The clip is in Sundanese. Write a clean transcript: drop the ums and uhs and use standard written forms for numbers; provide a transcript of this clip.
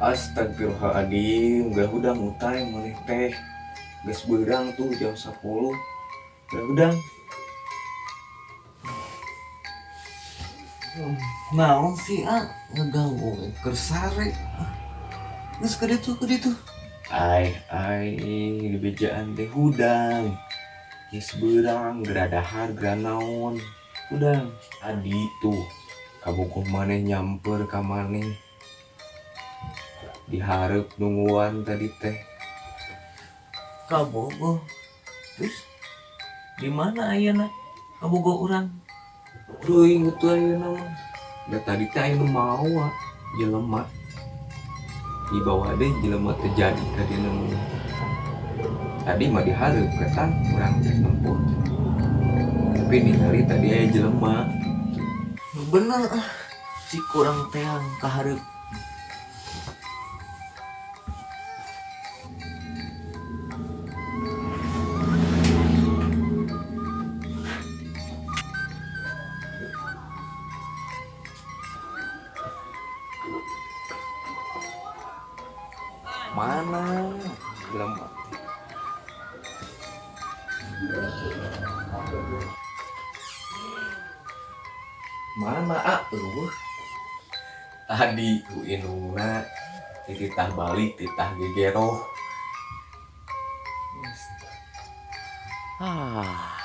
Astagfirullahaladzim, gak hudang utai maneh teh. Geus beurang tuh jam 10. Gak hudang. Naon sih ah ngeganggu keur sare. Geus ka ditu ka ditu. Ai ai dibejaan teh hudang. Geus beurang geura dahar geura naon. Hudang. Adi tuh kabogoh maneh nyamper ka maneh. Dihareup nungguan tadi teh. Kabogoh. Terus di mana ayeuna kabogoh urang? Teuing atuh ayeuna mah. Da tadi teh aya nu mawa jelema. Dibawa deui jelema teh jadi ka dina mah. Tadi mah dihareup ketan urang teh nempo. Tapi ningali tadi aya jelema. Bener ah. Cik urang teang ka hareup. Mana jelema teh? Mana ah eueuh. Tadi ku indungna dititah balik titah gegeroh. Ah,